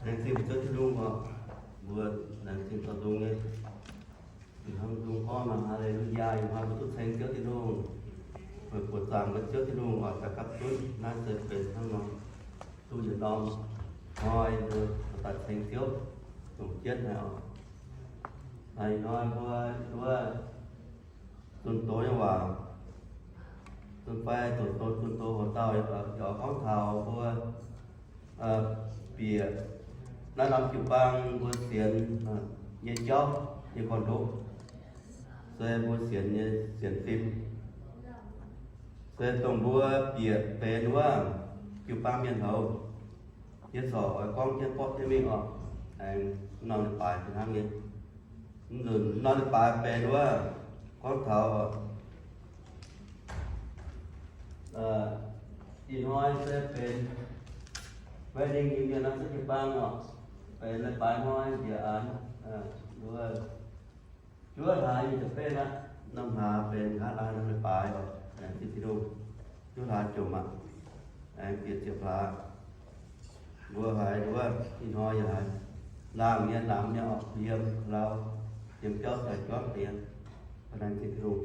Laengz zingh mbuo Ziouv Tin-Hungh oc. Mbuo laengz zingh zoux nzung nyei. Ih hnoi nzung gorngv nor, Haa^le^lu^yaa, ih hnoi mbuo duqv ceng Ziouv Tin-Hungh. Meih buoqc zaangc mbuo Ziouv Tin-Hungh oc, daaih gapv zunv naaiv se benx hnangv nor, duqv yietc norm hnoi mbuo daaih ceng Ziouv, longc jienv haic oc. Ih hnoi mbuo nduov zunh doz nyei waac, zunh fai zunh doz, zunh doz hoc dauh yaac gorngv taux mbuo bieqc naaiv norm jiu-baang mbuo sienx nyei jauv nyei gorn-ndoqv, se mbuo sienx nyei sienx fim, se dongh mbuo bieqc benx wuov jiu-baang mienh houz. Yie corc oix gorngv jienv borqv jienv mingh oc. Aengx norm leiz-baaix fih hnangv nyei. Nzunc norm leiz-baaix benx wuov gorngv taux ih hnoi se benx wedding reunion naaiv se jiu-baang oc. Benx leiz-baaix hnoi njiec aanx, nduov juov hlaax nyic ziepc betv aqv. Norm hlaax benx nqa'haav laai norm leiz-baaix oc. Laengz zingh Tin-Hungh, juov hlaax jomc aqv. Aengx bieqc ziepc hlaax. Mbuo haiz nduov ih hnoi yaac haiz laangh nyei, laangh nyei oc, yiem lauh, yiem biauv daaih juangv deix. Laengz zingh Tin-Hungh.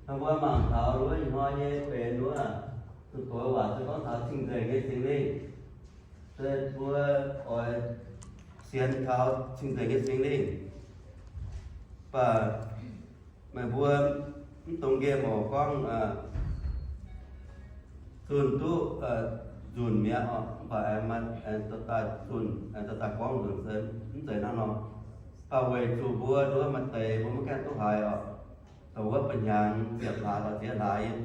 Hnangv mbuo mangc taux nduov ih hnoi nyei benx nduov zunh doz waac se gorngv taux cing-nzengc nyei Singx Lingh. Se mbuo oix sienx taux cing-nzengc nyei Singx Lingh. Mv baac meih mbuo mv dungx nqemh oc, gorngv zunh duqv nzunc mi'aqv oc. Mv baac aengx maaih aengx dorh daaih zunh, aengx dorh daaih gorngv nzunc se mv zeiz hnangv nor. Mv baac weic zuqc mbuo nduov maaih deix mbuo maiv gaengh duqv haiz oc. Dongh wuov ba'hnyangx ziepc hlaax lorz ziex hlaax,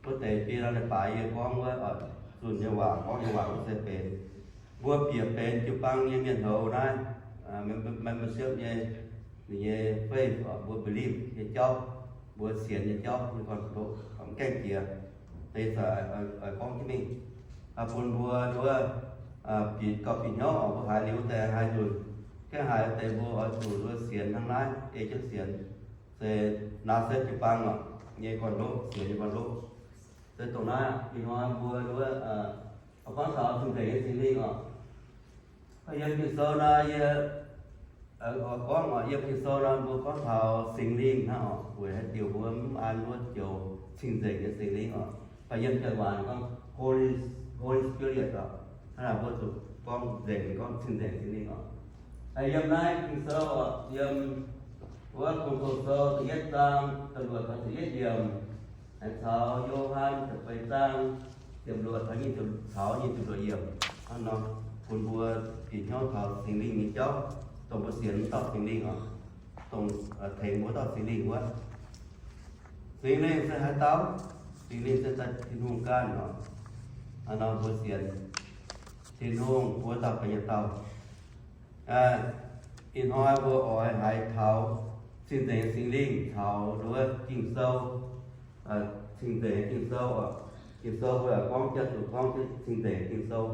wuov deix biei lorz leiz-baaix yie gorngv wuov zunh nyei waac, gorngv nyei waac wuov se benx mbuo bieqc benx jiu-baang nyei mienh houz naaiv, membership nyei, ninh nyei faith, mbuo believe nyei jauv, mbuo sienx nyei jauv nyei gorn-ndoqv mv gaengh jiex. Deix se oix gorngv jienv mingh bun mbuo nduov gauh bieqc hnyouv oc. Mbuo haiz liuz deix haiz nzunc, gaengh haiz deix mbuo oix zuqc nduov sienx hnangv naaiv, ei jienv sienx. Se naaiv se jiu-baang oc, nyei gorn-ndoqv, sienx nyei gorn-ndoqv. Se dongh naaiv ih hnoi mbuo nduov gorngv taux cing-nzengc nyei Singx Lingh oc. Yiem Ging-Sou nor yie gorngv oc, yiem Ging-Sou nor mbuo gorngv taux Singx Lingh hnangv oc, weic haaix diuc mbuo mv an wuov joux cing-nzengc nyei Singx Lingh oc. Mv baac yiem janx waac gorngv Holy, Holy Spirit oc. Hnangv naaic mbuo zuqc gorngv nzengc, gorngv cing-nzengc Singx Lingh oc. Yiem naaiv Ging-Sou oc, yiem wuov Gong-Zoh da'yietv zaang da'luoqc taux da'yietv yiemc, aengx caux Yo^han da'feix zaang ziepc luoqc taux nyic ziepc, caux nyic ziepc luoqc yiemc. Hnangv nor bun mbuo bieqc hnyouv taux Singx Lingh nyei jauv, dongh mbuo sienx wuov dauh Singx Lingh oc, dongh tengx mbuo wuov dauh Singx Lingh wuov. Singx Lingh se haaix dauh? Singx Lingh se daaih Tin-Hungh ganh oc. Hnangv nor mbuo sienx Tin-Hungh mbuo dauh benx yietc dauh. Ih hnoi mbuo oix haiz taux cing-nzengc Singx Lingh caux nduov Ging-Sou, cing-nzengc Ging-Sou oc. Ging-Sou mbuo yaac gorngv jienv, zuqc gorngv jienv cing-nzengc Ging-Sou.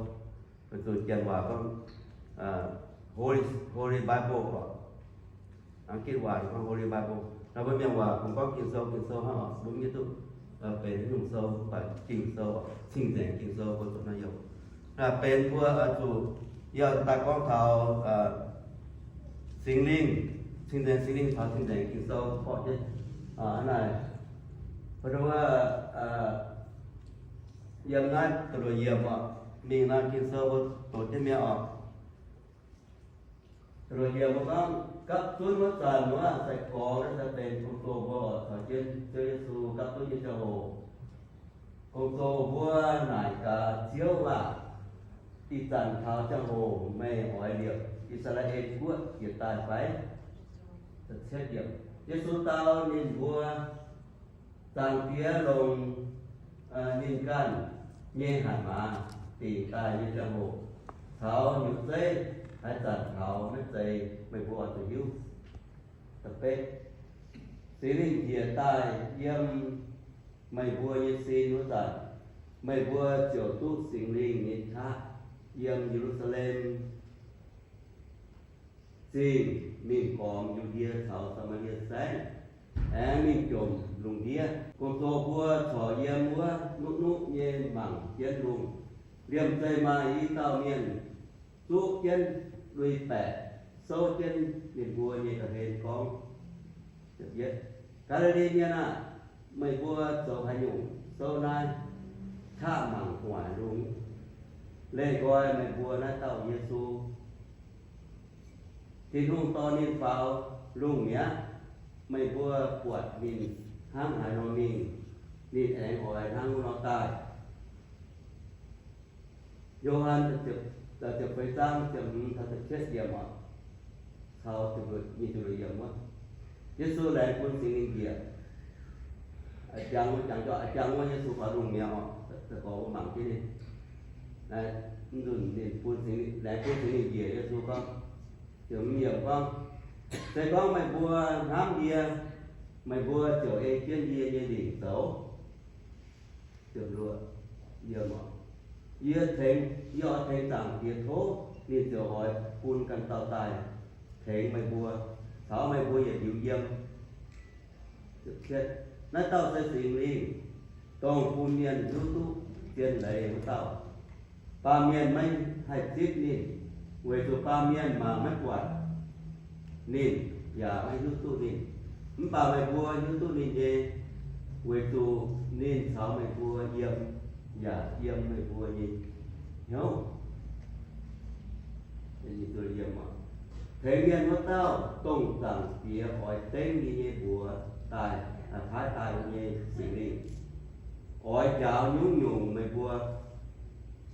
Weic zuqc janx waac gorngv Holy, Holy Bible oc. Gitv waac gorngv Holy Bible. Naaiv mbuo mienh waac kungx gorngv Ging-Sou, Ging-Sou hnangv oc. Mbuo mv hiuv duqv benx haaix nyungc sou, mv baac Ging-Sou oc, cing-nzengc Ging-Sou mbuo zuqc naaiv youh. Naaiv benx mbuo zuqc yie daaih gorngv taux Singx Lingh, cing-nzengc Singx Lingh taux cing-nzengc Ging-Sou borqv jienv naaic. Mbuo wuov yiem naaiv da'luoqc yiemc oc, mingh naaiv Ging-Sou mbuo doqc jienv mi'aqv oc. Da'luoqc yiemc mbuo gorngv, gapv zunv wuov zanc wuov sai-gorx naaiv se benx gong-zoh mbuo oc, caux jienv Ziouv Yesu gapv zunv nyei ziangh hoc. Gong-zoh mbuo naaic gaax Ziouv aah! Ih zanc taux ziangh hoc meih oix liepc I^saa^laa^en Guoqv njiec daaih fai? Yesu dau ninh mbuo, Zaangc Diex longc ninh ganh nyei hatc maaz dingc daaih nyei ziangh hoc caux hnyouv zeiv haaix zanc taux maiv zeiz meih mbuo oix zuqc hiuv. Singx Lingth njiec daaih yiem meih mbuo nyei sin wuov zanc, meih mbuo ziouc duqv Singx Lingh nyei qaqv yiem Ye^lu^saa^lem Zingh mingh gormx Yu^ndie caux Saa^maa^lie Saengv, aengx mingh jomc lungh ndiev. Gong-zoh mbuo corc yiem wuov nuqv-nuqv nyei mangc jienv lungh. Liemh zeih maaih i dauh mienh zuqv jienv lui-baeqc souv jienv ninh mbuo nyei ga'hlen gorngv, Gaa^li^li Mienh aah! Meih mbuo zoux haaix nyungc souv naaiv qaqv mangc gu'nguaaic lungh? Leih nqoi meih mbuo naaiv dauh Yesu. Tin-Hungh dorh ninh faaux lungh mi'aqv. Meih mbuo buatc ninh hnangv haaix nor mingh, ninh aengx oix hnangv wuov nor daaih. Yo^han ziepc feix zaang ziepc hmz taux ziepc cietv yiemc oc, caux ziepc luoqc, nyic ziepc luoqc yiemc wuov, Yesu laengz bun Singx Lingh njiec. Jangx wuov, jangx wuov Yesu faaux lungh mi'aqv oc. Za'gengh mbuo mangc jienv ninh, mv nzunc ninh bun Singx Lingh, laengz bun Singx Lingh njiec Yesu gorngv, ziepc hmz yiemc gorngv, Se gorngv meih mbuo hnamv yie, meih mbuo ziouc ei jienv yie nyei lingc zoux. Ziepc luoqc yiemc oc, Yie tengx, yie oix tengx Zaangc Diex tov, ninh ziouc oix bun ganh dauh daaih tengx meih mbuo, caux meih mbuo yietc liuz yiem. Naaiv dauh se Singx Lingh, dongh bun mienh hiuv duqv zien leiz wuov dauh. Baamh mienh maiv haih zipv ninh, weic zuqc baamh mienh mangc maiv buatc ninh, yaac maiv hiuv duqv ninh. Mv baac meih mbuo hiuv duqv ninh nyei, weic zuqc ninh caux meih mbuo yiem, yaac yiem meih mbuo nyei hnyouv. Tengx mienh wuov dauh, dongh Zaangc Diex oix dengv ninh nyei mbuox daaih, paaiv daaih nyei Singx Lingh, oix njaaux nyungc-nyungc meih mbuo,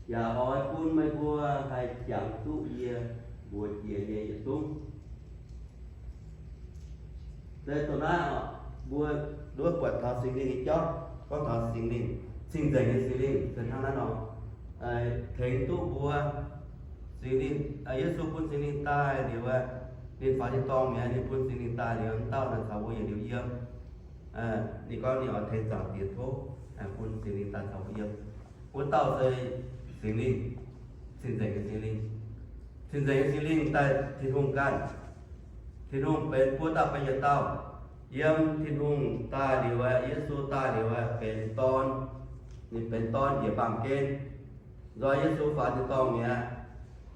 yaac oix bun meih mbuo haih jangx duqv yie mbuox jiex nyei yietc zungv. Se dongh naaiv oc, mbuo nduov buatc taux Singx Lingh nyei jauv, gorngv taux Singx Lingh, cing-nzengc nyei Singx Lingh se hnangv naaiv nor, tengx duqv mbuo. Singx Lingh, Yesu bun Singx Lingh daaih liuz, ninh faaux tin-dorngh mi'aqv, ninh bun Singx Lingh daaih liuz, wuov dauh naaic caux mbuo yietc liuz yiem. Ninh gorngv ninh oix tengx Zaangc Diex tov, bun Singx Lingh daaih caux mbuo yiem. Wuov dauh se Singx Lingh, cing-nzengc nyei Singx Lingh. Cing-nzengc nyei Singx Lingh daaih Tin-Hungh ganh. Tin-Hungh benx buo dauh benx yietc dauh. Yiem Tin-Hungh daaih liuz, Yesu daaih liuz, benx Dorn. Ninh benx Dorn njiec baamh gen. Nzoih Yesu faaux tin-dorngh mi'aqv.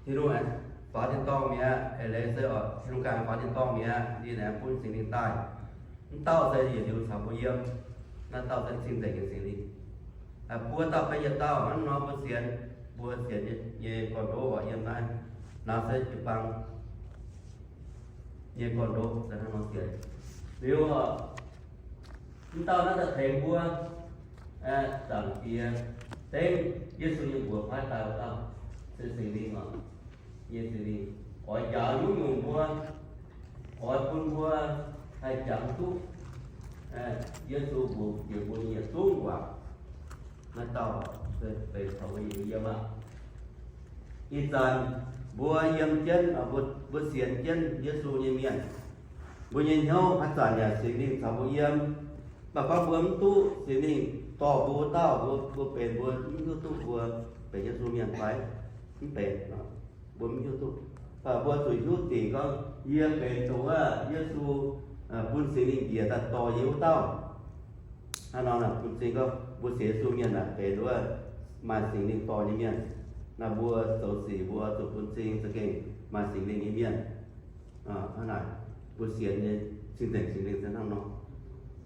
Tin-Hungh faaux tin-dorngh mi'aqv, eix leiz se oc, Tin-Hungh ganh faaux tin-dorngh mi'aqv, ninh aengx bun Singx Lingh daaih. Mv dauh se yietc liuz caux mbuo yiem. Naaiv dauh se cing-nzengc nyei Singx Lingh. Buo dauh benx yietc dauh hnangv nor mbuo sienx, mbuo sienx nyei gorn-ndoqv oc, yiem naaiv, naaiv se jiu-baang nyei gorn-ndoqv se hnangv nor sienx. Liuz oc, mv dauh naaiv daaih tengx mbuo, Zaangc Diex dengv Yesu nyei mbuox paaiv daaih wuov dauh se Singx Lingh oc. Nyei Singx Lingh oix njaaux nyungc-nyungc mbuo, oix bun mbuo haih jangx duqv Yesu mbuox jiex mbuo nyei yietc zungv waac. Naaiv dauh se benx taux mbuo nyei yiem aqv. Ih zanc mbuo yiem jienv, mbuo sienx jienv Yesu nyei mienh, mbuo nyei hnyouv haaix zanc yaac Singx Lingh caux mbuo yiem. Mv baac gorngv mbuo mv duqv Singx Lingh dorh mbuo wuov dauh, mbuo, mbuo benx, mbuo mv hiuv duqv mbuo benx Yesu mienh fai mv benx. Mbuo mv hiuv duqv. Mv baac mbuo zuqc hiuv dingc gorngv yie benx dongh wuov Yesu bun Singx Lingh njiec daaih dorh yie wuov dauh. Hnangv nor bun cing gorngv mbuo sienx Yesu mienh naaic benx wuov maaih Singx Lingh dorh nyei mienh. Naaiv mbuo zoux sic mbuo zuqc bun cing za'gengh maaih Singx Lingh nyei mienh. Hnangv naaic, mbuo sienx nyei cing-nzengc Singx Lingh se hnangv nor.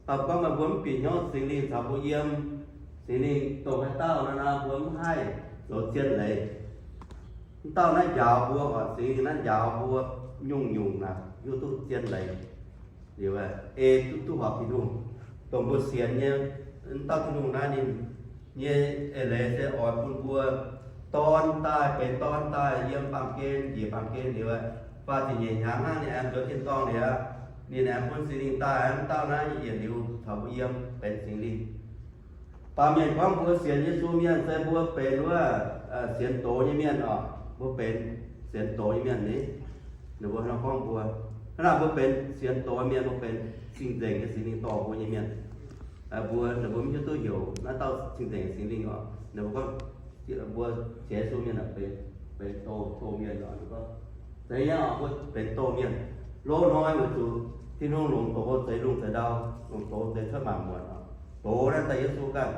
Mv baac gorngv meih mbuo mv bieqc hnyouv Singx Lingh caux mbuo yiem, Singx Lingh dongh haaix dauh naaiv nor mbuo mv haih zoux zien leiz. Mv dauh naaiv njaaux mbuo oc, Singx Lingh naaiv njaaux mbuo nyungc-nyungc naaic hiuv duqv zien leiz. Liuz, ei duqv, duqv horpc Tin-Hungh, dongh mbuo sienx nyei, mv dauh Tin-Hungh naaiv ninh nyei eix leiz se oix bun mbuo dorn daaih, benx dorn daaih yiem baamh gen, njiec baamh gen liuz, faah ziepc nyeic hnyangx hnangv ninh aengx nzuonx tin-dorngh liuz, ninh aengx bun Singx Lingh daaih, mv dauh naaiv yietc liuz caux mbuo yiem benx Singx Lingh. Baamh mienh gorngv mbuo sienx Yesu mienh se mbuo benx wuov sienx doz nyei mienh oc. Mbuo benx sienx doz nyei mienh ni. Ninh mbuo hnangv gorngv mbuo, hnangv naaic mbuo benx sienx doz nyei mienh, mbuo benx cing-nzengc nyei Singx Lingh dorh mbuo nyei mienh. Mbuo, ninh mbuo mv hiuv duqv heuc naaiv dauh cing-nzengc Singx Lingh oc. Ninh mbuo gorngv mbuo sienx Yesu mienh benx, benx doz, doz mienh oc. Ninh gorngv, zeiz nyei oc, mbuo benx doz mienh. Loz-hnoi weic zuqc Tin-Hungh longc doz zeix lungh zeix ndau, longc doz zeix cuotv maanc muotc oc. Doz naaiv daaih Yesu ganh,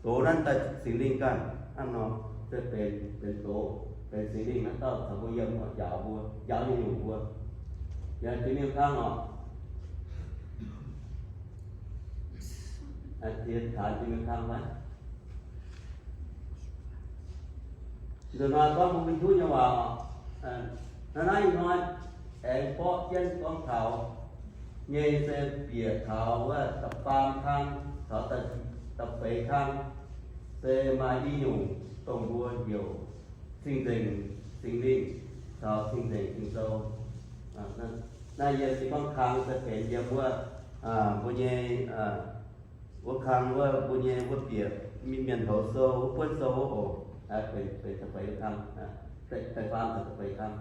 doz naaiv daaih Singx Lingh ganh, hnangv nor se benx, benx doz. Benx Singx Lingh naaiv dauh caux mbuo yiem oc, njaaux mbuo, njaaux nyungc-nyungc mbuo. Yaac jiex mingh kang oc. Taux jiex mingh kang fai? Nzunc hnoi gorngv mbuo mingh juv nyei waac oc. Naaiv hnoi aengx borqv jienv gorngv taux nyei se bieqc taux wuov da'faam kang caux da'feix kang, se maaih i nyungc dongh mbuo heuc Cing-Nzengc Singx Lingh caux Cing-Nzengc Ging-Sou. Naaiv yiem i gorngv kang se benx yiem wuov, mbuo nyei, wuov kang wuov mbuo nyei wuov bieqc mienh houz sou, wuov buonv sou wuov oc. Benx da'feix kang, da'faam caux da'feix kang.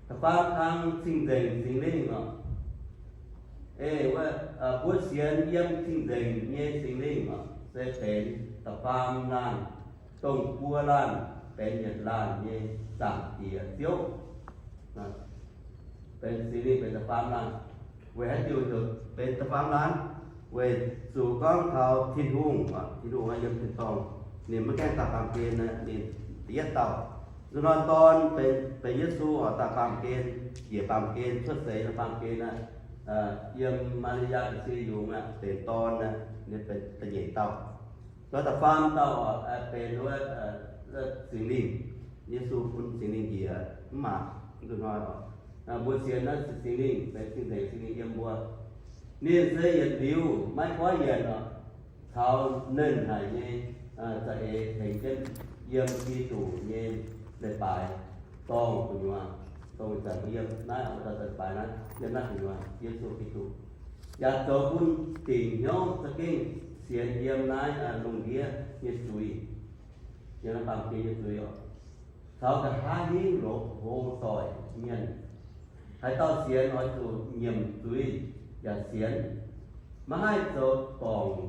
Da'faam kang Cing-Nzengc Singx Lingh oc. Ei wuov, mbuo sienx yiem Cing-Nzengc nyei Singx Lingh oc, se benx da'faam laanh, dongh buo laanh benx yietc laanh nyei Zaangc Diex Ziouv. Benx Singx Lingh benx da'faam laanh. Weic haaix diuc heuc benx da'faam laanh? Weic zuqc gorngv taux Tin-Hungh, Tin-Hungh yiem tin-dorngh, ninh maiv gaengh daaih baamh gen, ninh da'yietv dauh. Nzunc hnoi Dorn benx, benx Yesu oc, daaih baamh gen, njiec baamh gen, cuotv seix nor baamh gen aqv. Yiem Maa^li^yaa ga'sie yungz aqv, benx Dorn aqv, ninh benx da'nyeic dauh. Nor da'faam dauh oc, benx wuov Singx Lingh. Yesu bun Singx Lingh njiec mv maac nzunc hnoi oc. Mbuo sienx naaiv Singx Lingh, benx Cing-Nzengc Singx Lingh yiem mbuo. Ninh se yietc liuz maiv goiv yienc oc, caux nernh haic nyei za'eix tengx jienv yiem Giduc nyei leiz-baaix dorngh gu'nyuoz, dongh ih zanc mbuo yiem naaiv, dongh leiz-baaix naaiv, yiem naaiv gu'nyuoz, Yesu Giduc yaac zoux bun dingc hnyouv za'gengh sienx yiem naaiv lungh ndiev nyei zuiz, yiem naaiv baamh gen nyei zuiz oc, caux nqa'haav hingv loz-hoz doic mienh. Haaix dauh sienx oix zuqc nyiemc zuiz yaac sienx, maiv haih zoux dorngc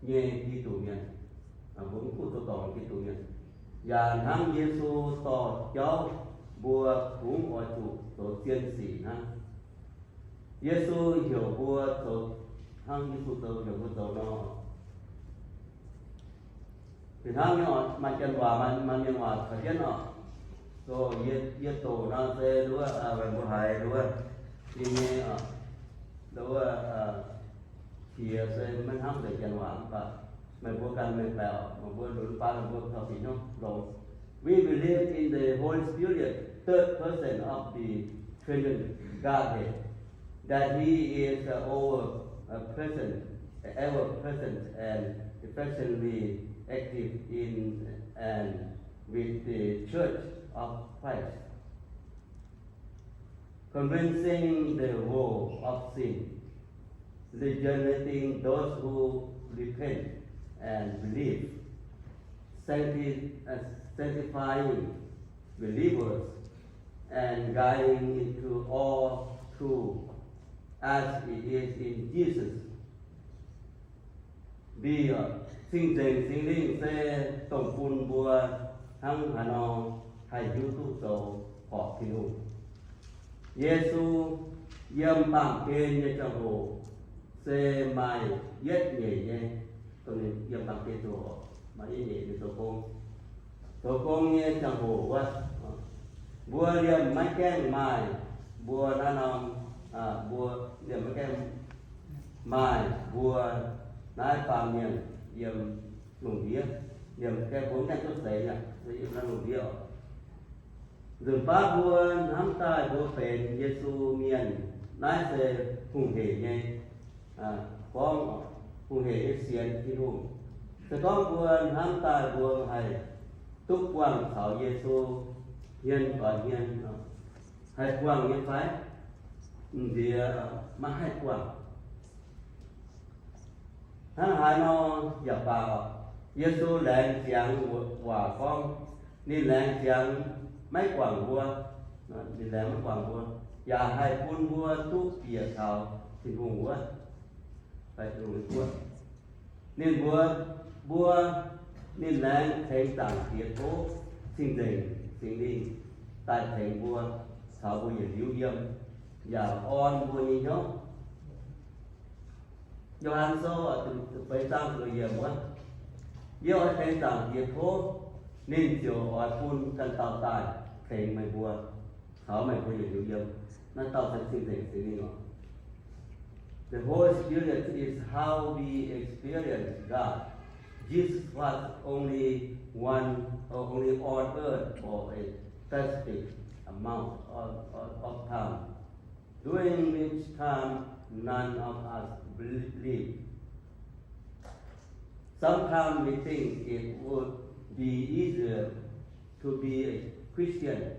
nyei Giduc mienh. Mbuo mv duqv zoux dorngc nyei Giduc mienh. Yaac hnangv Yesu dorh jauv mbuo kungx oix zuqc zoux zien sic hnangv. Yesu heuc mbuo zoux hnangv Yesu zoux, heuc mbuo zoux nor. Fih hnangv nyei oc, maaih janx waac, maaih mienh waac caux jienv oc. Yie doqc nor se nduov, meih mbuo haiz nduov, yie nyei, nduov, qiex se maiv hnamv nzengc janx waac mv baac meih mbuo ganh mengh baeqc oc, meih mbuo lunx baav meih mbuo taux fih hnangv longx. We believe in the Holy Spirit, third person of the Trinity, Godhead, that he is all present, ever present, and effectually active in and with the Church of Christ, convincing the world of sin, regenerating those who repent and believe, sancti- uh, sanctifying believers, and guiding into all truth, as it is in Jesus. Mbi, Cing-Nzengc Singx Lingh se dongh bun mbuo hnangv haaix nor haih hiuv duqv zoux horpc Tin-Hungh. Yesu yiem baamh gen nyei ziangh hoc se maaih yietv nyeic nyei, dongh ninh yiem baamh gen ziangh hoc maaih yietv nyeic nyei zoux gong. Zoux gong nyei ziangh hoc wuov, mbuo liemh maiv gaengh maaih mbuo naaiv norm, mbuo liemh maiv gaengh maaih mbuo naaiv baamh mienh yiem lungh ndiev, liemh gaengh mbuo mv gaengh cuotv seix aqv, yiem naaiv lungh ndiev oc. Nzunc baav mbuo hnamv daaih mbuo benx Yesu mienh, naaiv se hungh heic nyei gorngv, hungh heic nyei sienx Tin-Hungh. Se gorngv mbuo hnamv daaih mbuo haih duqv buangh caux Yesu hmien doix hmien, haih buangh nyei fai? M'nziex maiv haih buangh. Hnangv haaix nor yaac baac, Yesu laengz ziangx waac gorngv, ninh laengz ziangx maiv guangc mbuo, ninh laengz maiv guangc mbuo, yaac haih bun mbuo duqv bieqc taux Tin-Hungh wuov, Tin-Hungh nyei guoqv. Ninh mbuox mbuo, ninh laengz tengx Zaangc Diex tov Cing-Nzengc Singx Lingh daaih tengx mbuo, caux mbuo yietc liuz yiem, yaac orn mbuo nyei hnyouv. Yo^han Sou feix zaang ziepc yiemc wuov, yie oix tengx Zaangc Diex tov, ninh ziouc oix bun ganh dauh daaih. tengx meih mbuo, caux meih mbuo yietc liuz yiem. Naaiv dauh se Cing-Nzengc Singx Lingh oc. The Holy Spirit is how we experience God. Jesus was only one, or only on earth for a specific amount of, of, of time, during which time none of us believe. Sometimes we think it would be easier to be a Christian,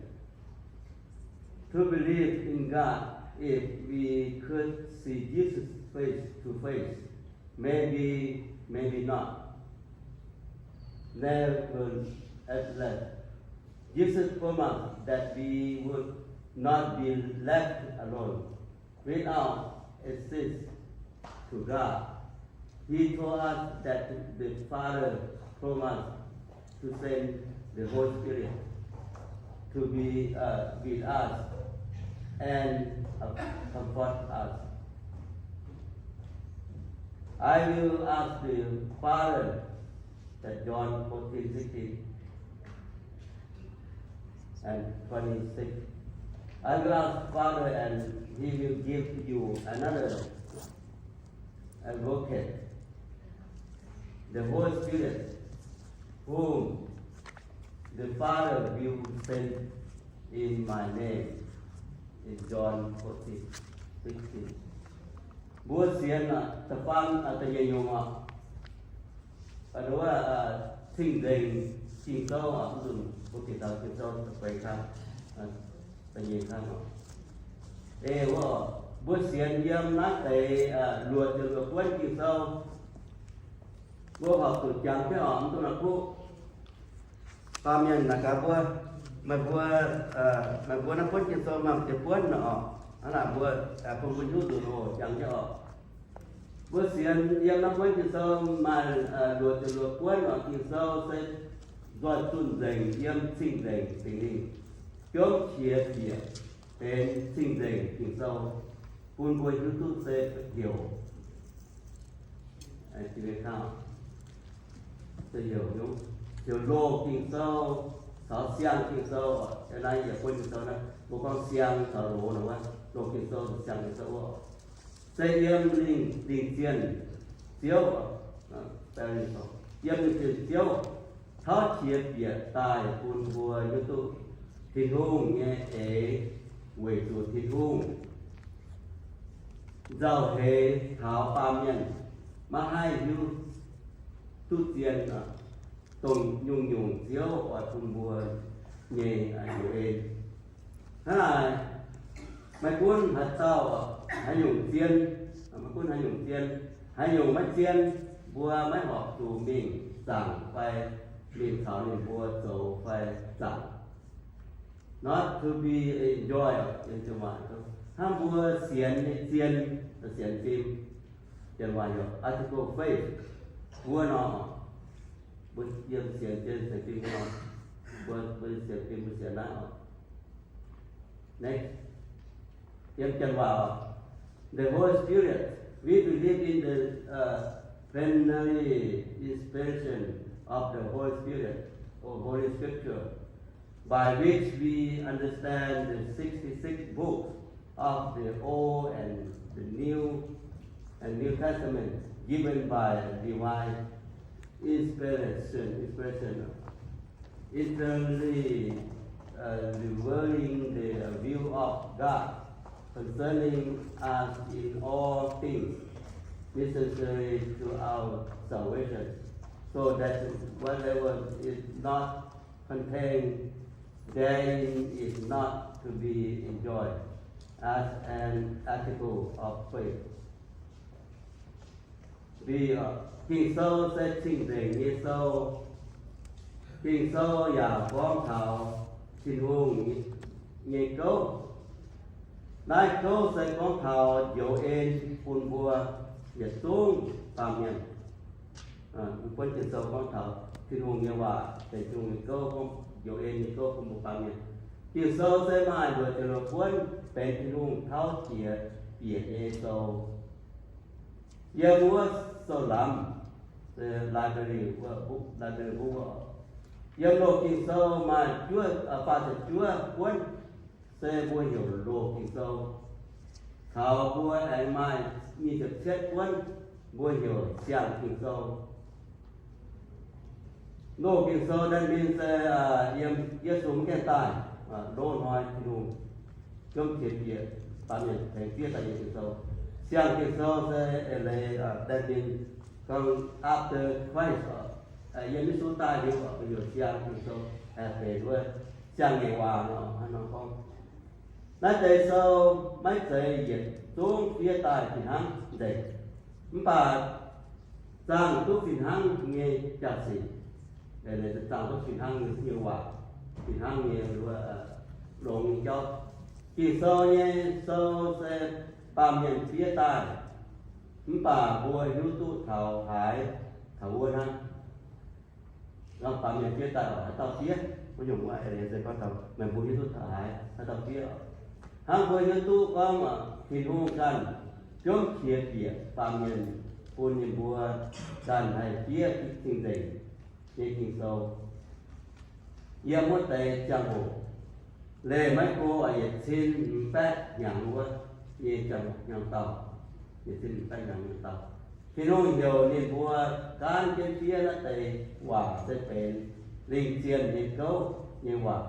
to believe in God, if we could see Jesus face to face. Maybe, maybe not. Nevertheless, Jesus promised that we would not be left alone without access to God. He told us that the Father promised to send the Holy Spirit to be, uh, with us and, uh, comfort us. I will ask the Father, that John fourteen sixteen and twenty-six. I will ask Father, and he will give you another Advocate, the Holy Spirit, whom the Father will send in my name. In John fourteen sixteen. Mbuo sienx da'faam, da'nyeic nyungc oc. Wuov, Cing-Nzengc Ging-Sou oc, mv nzunc mbuo bieqc taux Ging-Sou da'feix kang, da'nyeic kang oc. Eix wuov, mbuo sienx yiem naaiv deix luoqc ziepc luoqc buonv Ging-Sou, mbuo horpc zuqc jangx jienv oc, mv duqv naaiv kuv. Baamh mienh naaic gaax mbuo, meih mbuo, meih mbuo naaiv buonv Ging-Sou maaih ziepc buonv oc. Hnangv naaic mbuo bun mbuo hiuv nzunc oc, jangx jienv oc. Mbuo sienx yiem naaiv buonv Ging-Sou maaih luoqc ziepc luoqc buonv oc. Ging-Sou se nzoih zunh nzengc yiem Cing-Nzengc Singx Lingh, jomv qiex bieqc benx Cing-Nzengc Ging-Sou, bun mbuo hiuv duqv se heuc, heuc loz Ging-Sou caux siang Ging-Sou. Naaiv yietc buonv Ging-Sou naaiv mbuo gorngv siang caux loz nor wuov, loz Ging-Sou caux siang Ging-Sou wuov. Se yiem lingh, lingh zienh Ziouv, yiem lingh zienh Ziouv tauv qiex bieqc daaih bun mbuo hiuv duqv Tin-Hungh nyei eix, weic zuqc Tin-Hungh nzauh heix taux baamh mienh maiv haih hiuv duqv zien dongh nyungc-nyungc Ziouv oix bun mbuo nyei njoux en. Hnangv naaic, maiv gunv haaix dauh haaix nyungc zien, maiv gunv haaix nyungc zien, haaix nyungc maiv zien, mbuo maiv horpc zuqc mingh zaangc fai mingh caux ninh mbuo zoux fai zaangc. Not to be enjoyed, hnangv mbuo sienx nyei zien, sienx fim, janx waac heuc article of faith wuov nor, mbuo yiem sienx zien sienx fim wuov nor, mbuo, mbuo sienx fim mbuo sienx naaiv oc. Next, yiem janx waac oc. The Holy Spirit. We believe in the, uh, plenary inspiration of the Holy Spirit or Holy Scripture, by which we understand the sixty-six books of the Old and the New and New Testament given by divine inspiration, inspiration, eternally, uh, revealing the will of God concerning us in all things necessary to our salvation, so that whatever is not contained therein is not to be enjoyed as an article of faith. Bi, Ging-Sou se cing-nzengc nyei sou. Ging-Sou yaac gorngv taux Tin-Hungh nyei gouv. Naaiv gouv se gorngv taux njoux en bun mbuo yietc zungv baamh mienh. Mbuo buonv Ging-Sou gorngv taux Tin-Hungh nyei waac benx Tin-Hungh nyei gouv, gorngv njoux en nyei gouv bun mbuo baamh mienh. Ging-Sou se maaih luoqc ziepc luoqc buonv benx Tin-Hungh tauv qiex bieqc nyei sou. Yiem wuov sou-lamz, library, library wuov, Yiem Loz-Ging Sou maaih juov, faah ziepc juov buonv se mbuo heuc Loz-Ging Sou. Taux mbuo aengx maaih nyic ziepc cietv buonv mbuo heuc Siang-Ging Sou. Loz-Ging Sou naaiv mingh se yiem Yesu mv gaengh daaih, loz-hnoi Tin-Hungh jomc qiex bieqc baamh mienh tengx fiev daaih nyei Ging Sou. Siang-Ging Sou se eix leiz deix mingh gorngv after Christ, yiem Yesu daaih liuz, mbuo heuc Siang-Ging Sou, aengx benx wuov Siang-Ngaengc Waac nor, hnangv nor gorngv. Naaiv deix sou maiv zeiz yietc zungv fiev daaih fih hnangv nzengc, mv baac zaangh duqv fih hnangv nyei jaax-zinh, zaangh duqv fih hnangv nyei waac, fih hnangv nyei longx nyei jauv. Ging-Sou nyei sou se baamh mienh fiev daaih, mv baac mbuo hiuv duqv taux haaix taux wuov hnangv. Baamh mienh fiev daaih haaix dauh fiev, wuov nyungc wuov eix leiz se gorngv taux meih mbuo hiuv duqv taux haaix, haaix dauh fiev. Hnangv mbuo hiuv duqv gorngv Tin-Hungh ganh jomc qiex bieqc baamh mienh bun ninh mbuo ganh haih fiev cing-nzengc nyei Ging-Sou. Yiem wuov deix ziangh hoc, leih maiv go yietc cin hmz baeqv hnyangx wuov nyei ziangh hoc hnyangx-daauh, yietc cin hmz baeqv hnyangx hnyangx-daauh, Tin-Hungh heuc ninh mbuo gaanv jienv fiev naaiv deix waac se benx lingh zienh nyei gouv nyei waac.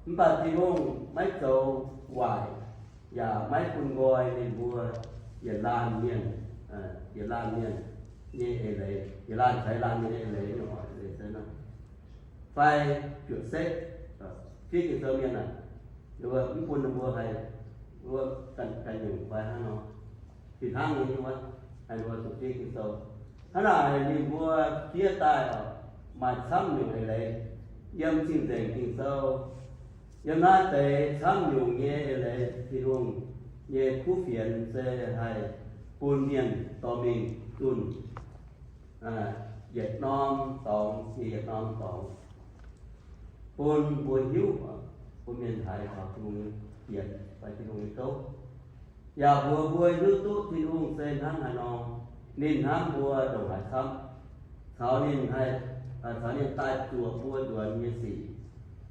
Mv baac Tin-Hungh maiv zoux waaic yaac maiv bun nqoi ninh mbuo yietc laanh mienh, yietc laanh mienh nyei eix leiz, yietc laanh caux laanh mienh nyei eix leiz, fai juoqc setv fiev Ging-Sou mienh aah, mv bun ninh mbuo haih wuov ganh nyungc fai hnangv nor, fih hnangv nyei wuov, haih ninh mbuo zuqc fiev Ging-Sou. Hnangv naaic ninh mbuo fiev daaih maaih camv nyungc eix leiz yiem Cing-Nzengc Ging-Sou. Yiem naaiv deix camv nyungc nyei eix leiz Tin-Hungh nyei kuv fienx se haih bun mienh dorh mingh zunh yietc norm dorngx yiem yietc norm dorngx, bun mbuo hiuv, bun mienh haiz taux Tin-Hungh nyei fienx fai Tin-Hungh nyei gouv. Yaac mbuox mbuo hiuv duqv Tin-Hungh se hnangv haaix nor, ninh hnamv mbuo ndongc haaix camv, caux ninh haih, caux ninh daaih zuoqc mbuo nzuonx nyei sic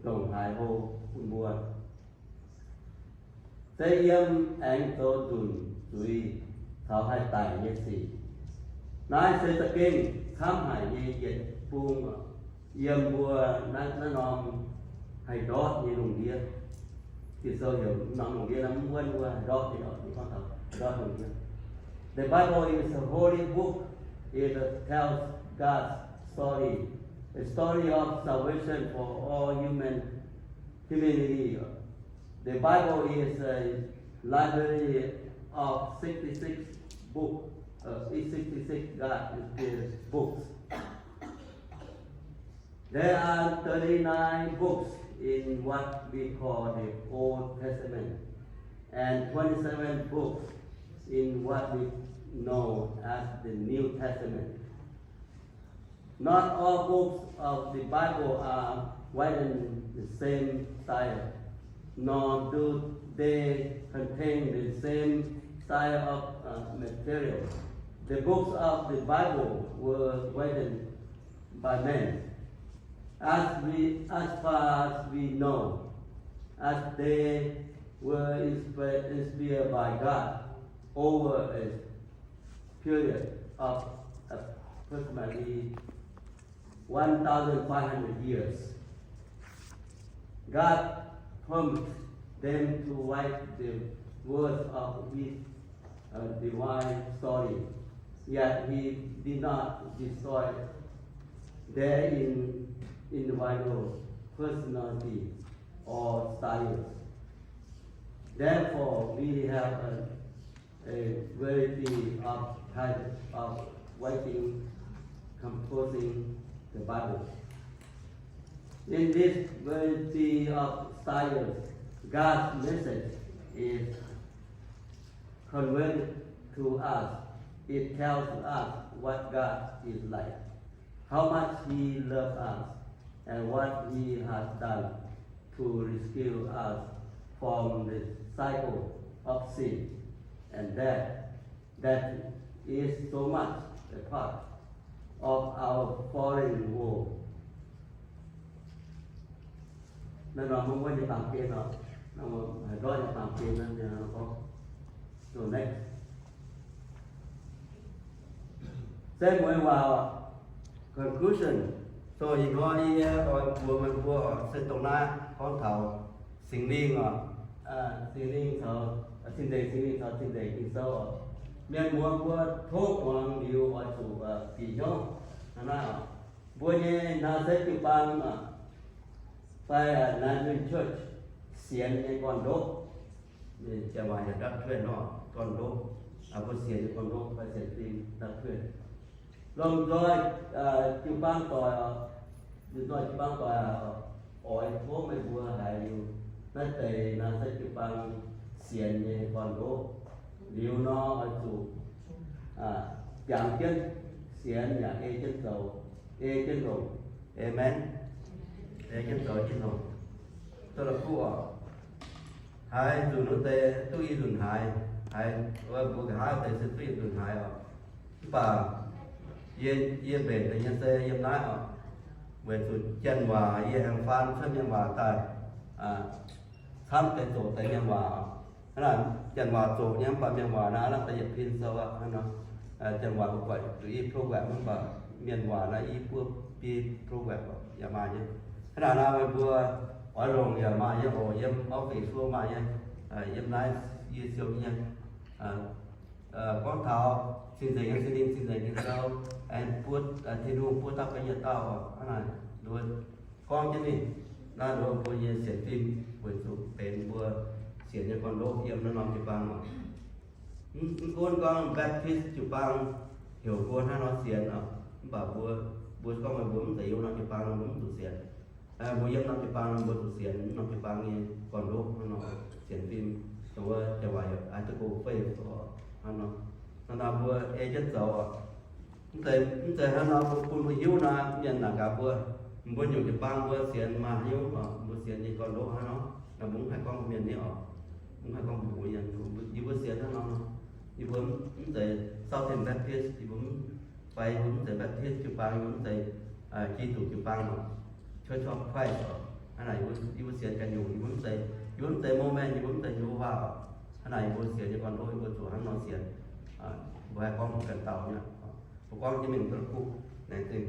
ndongc haaix hlo bun mbuo. Se yiem aengx zoux nzunc zuiz caux haih daic nyei sic. Naaiv se za'gengh camv haic nyei yietc bung yiem mbuo naaiv norm haih ndortv nyei lungh ndiev. Ging-Sou heuc norm lungh ndiev naaiv mv wuonv wuov haih ndortv nyei, ndortv lungh ndiev. The Bible is a holy book. It tells God's story, a story of salvation for all human humanity. The Bible is a library of sixty-six book, uh, sixty-six God inspired books. There are thirty-nine books in what we call the Old Testament and twenty-seven books in what we know as the New Testament. Not all books of the Bible are written the same style, nor do they contain the same style of, uh, material. The books of the Bible were written by men, as we, as far as we know, as they were inspi-, inspired by God over a period of approximately one thousand five hundred years. God promised them to write the words of his, uh, divine story, yet he did not destroy their in-, individual personality or styles. Therefore, we have a a variety of types of writing composing the Bible. In this variety of styles, God's message is conveyed to us. It tells us what God is like, how much he loves us, and what he has done to rescue us from the cycle of sin and death that is so much a part of our fallen world. Naaiv norm mbuo nyei baamh gen oc, naaiv mbuo haaix ndortv nyei baamh gen naaiv gorngv. So next. Se mueiz waac oc, conclusion. So ih hnoi yie oix mbuox meih mbuo oc, se dongh naaiv gorngv taux Singx Lingh oc, Singx Lingh caux, cing-nzengc Singx Lingh caux cing-nzengc Ging-Sou oc. Mienh muoz mbuo tov muangx liuz oix zuqc bieqc hnyouv. Hnangv naaiv oc, mbuo nyei naaiv se jiu-baang oc, fai naaiv Liuh Church, sienx nyei gorn-ndoqv. Janx waac heuc doctrine nor, gorn-ndoqv. Mbuo sienx nyei gorn-ndoqv fai sienx fim, doctrine. Lomh nzoih jiu-baang doic oc, lomh nzoih jiu-baang doic oc, oix tov meih mbuo haiz liuz naaiv deix naaiv se jiu-baang sienx nyei gorn-ndoqv. Liuz nor oix zuqc jangx jienv sienx yaac ei jienv zoux, ei jienv longc. Aamen. Ei jienv zoux, ei jienv longc. Duqv la'kuqv oc. Haiz nzunc wuov deix duqv i nzunc haaix, haiz mbuo nqa'haav deix se duqv i nzunc haaix oc. Mv baac yie, yie mbenc deix nyei se yiem naaiv oc, weic zuqc janx waac yie aengx faan cuotv mienh waac daaih, camv deix zoqc deix mienh waac oc. Hnangv naaic janx waac zoqc nyei mv baac mienh waac naaiv hnangv deix yietc pin sou aqv hnangv nor. Janx waac mbuo buatc zuqc i program mv baac mienh waac naaiv i buo biei program yaac maaih nyei. Hnangv naaic nor meih mbuo oix longc yaac maaih nyei oc, yiem office wuov maaih nyei, yiem naaiv yie siou nyei. Gorngv taux cing-nzengc nyei Singx Lingh, cing-nzengc nyei Ging-Sou, aengx buo, Tin-Hungh buo dauh benx yietc dauh oc. Hnangv naaic nduov gorngv jienv mingh, naaiv nduov mbuo nyei sienx fim weic zuqc benx mbuo sienx nyei gorn-ndoqv yiem naaiv norm jiu-baang oc. Mv gunv gorngv Baptist jiu-baang heuc mbuo hnangv nor sienx oc, mv baac mbuo, mbuo gorngv meih mbuo mv zeiz yiem norm jiu-baang nor mbuo mv zuqc sienx. Mbuo yiem norm jiu-baang nor mbuo zuqc sienx norm jiu-baang nyei gorn-ndoqv hnangv nor, sienx fim, dongh wuov janx waac heuc article of faith oc, hnangv nor. Hnangv naaic mbuo ei jienv zoux oc. Mv zeiz, mv zeiz hnangv nor mbuo bun mbuo hiuv naaic mienh naaic gaax mbuo, mbuo nyungc jiu-baang mbuo sienx maaih haaix nyungc oc, mbuo sienx nyei gorn-ndoqv hnangv nor. Naaiv mbuo mv haih gorngv mbuo mienh nyei oc, mv haih gorngv mbuo mbuox mienh, yie mbuo sienx hnangv nor. Yie mbuo mv zeiz Southern Baptist, yie mbuo mv, fai yie mbuo mv zeiz Baptist jiu-baang, yie mbuo mv zeiz Giduc jiu-baang oc, Church of Christ oc. Hnangv naaic yie mbuo sienx ganh nyungc, yie mbuo mv zeiz, yie mbuo mv zeiz Mormon, yie mbuo mv zeiz Yehowa oc. Hnangv naaic yie mbuo sienx nyei gorn-ndoqv yie mbuo zuqc hnangv nor sienx. Mbuo haih gorngv mbuo ganh dauh nyei. Mbuo gorngv jienv mingh duqv kuv laengz zingh.